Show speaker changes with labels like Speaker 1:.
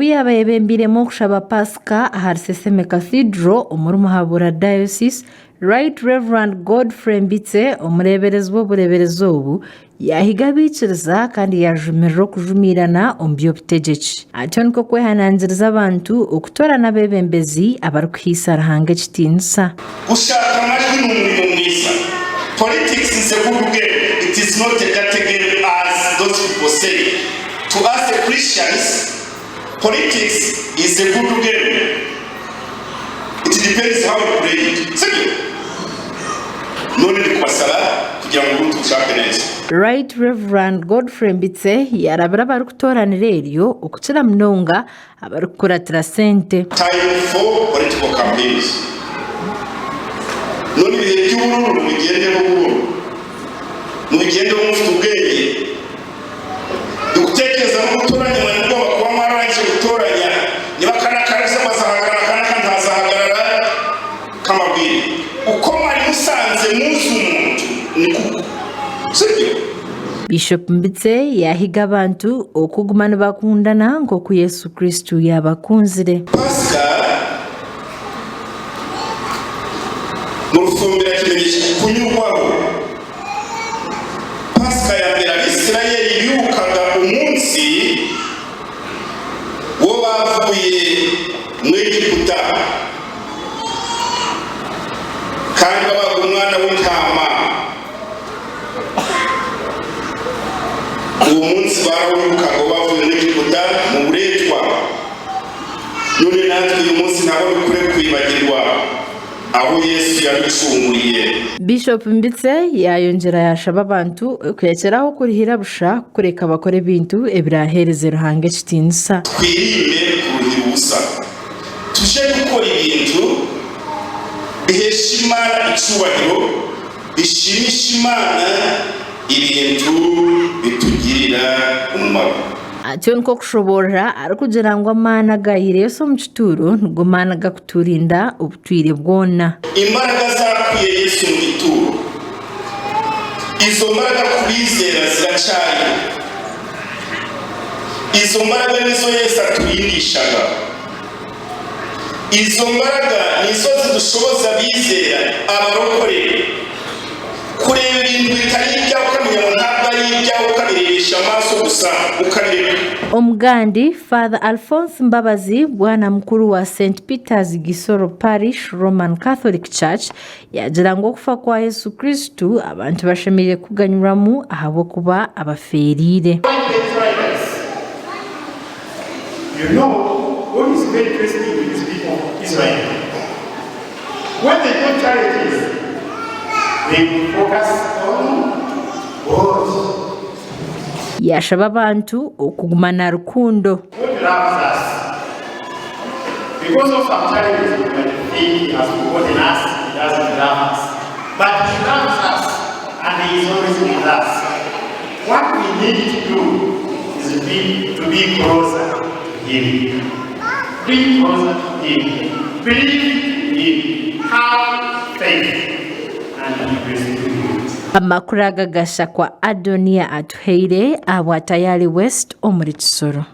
Speaker 1: Obu yaaba ayebembeiremu okushaba Paasika ahari Seseme Cathedral omuri Muhabura Diocese, Right Rev. Godfrey Mbitse, omureeberezi w'obureeberezi obu, yaahiga abaikiriza kandi yaajumirira okujumiirana omu by'obutegyeki. Atyo nikwo kwehanangiriza abantu okutoorana abeebembezi abarikuhaisa Ruhanga ekitiinisa.
Speaker 2: Gushaka amajwi ni umurimo mwiza. Politics is a good game, it is not a dirty game as those people say. To us the Christians, politics is a good game, it depends how you play it. Sibyo? None ndi kubasaba kugira ngu obururu tubushake neza.
Speaker 1: Right Rev. Godfrey Mbitse yaarabira abarikutooranira eryo okukira munonga abarikukuratira sente.
Speaker 2: Time for political campaigns. None ibihe by'ubururu mubigyendeho buhoro. Mubigyendeho mufite ubwengye. Ndikutekereza n'okutoranya mwari mugomba kuba mwararangije kutoranya niba aka n'aka ngu azahagarara aka n'aka ntazahagarara kambabwire uko mwari musanze muzi omuntu nikuko sibyo?
Speaker 1: Bishop Mbitse yaahiga abantu okuguma nibakundana nk'oku Yesu Kristo yaabakunzire.
Speaker 2: Pasika mu Rufumbira kimenyekye kunyurwaho. Pasika ya mbere Abisirayeli bibukaga umunsi wo bavuye mu Egiputa, kandi babaga umwana w'intama. Uwo munsi barawibukaga wo bavuye mu Egiputa mu buretwa. None natwe uyu munsi ntabwo dukwiye kwibagirwa. Ahu Yesu yaducunguriye.
Speaker 1: Bishop Mbitse yaayongyera yaashaba abantu kurekyera aho kurihira busha kureka bakore ebintu ebiraaheereze Ruhanga ekitiinisa.
Speaker 2: Twirinde kuruhira ubusa. Tuje kukora ebintu bihesha Imana icubahiro, bishimisha Imana, ebintu bitugirira omumaro.
Speaker 1: Atyo nikwo kushoboorora arikugira ngu amaani agaahaire Yesu omu kituuro nigo maani agakuturinda obutwire bwona.
Speaker 2: Imbaraga zaakwiire Yesu omu gituuro, izo mbaraga ku bizera ziracyariho. Izo mbaraga nizo Yesu aturindishaga. Izo mbaraga nizo zidushoboza abizera, abarokore, kureba ibintu bitari ibyawe ukamenya ngo ntabwo ari ibyawe ukabirebesha amaso gusa ukabireka.
Speaker 1: Omugandi, Father Alphonse Mbabazi, Bwana Mukuru wa Saint Peter's Gisoro Parish Roman Catholic Church, yaagira ngu okufa kwa Yesu Kristo abantu bashemereire kuganyurwamu ahabw'okuba abafeereire.
Speaker 3: You know what is very interesting with these people of Israel? When they do charities, they will focus on God.
Speaker 1: Yaashaba abantu okuguma na rukundo.
Speaker 3: God loves us. Because of some challenges, we might think he has forgotten us, he doesn't love us. But he loves us and he is always with us. What we need to do is be, to be closer to him. Be closer to him. Believe in him. Have faith. And he will rescue you.
Speaker 1: Amakuru aga gashakwa Adonia Atuhaire ahabwa Tayari West omuri Kisoro.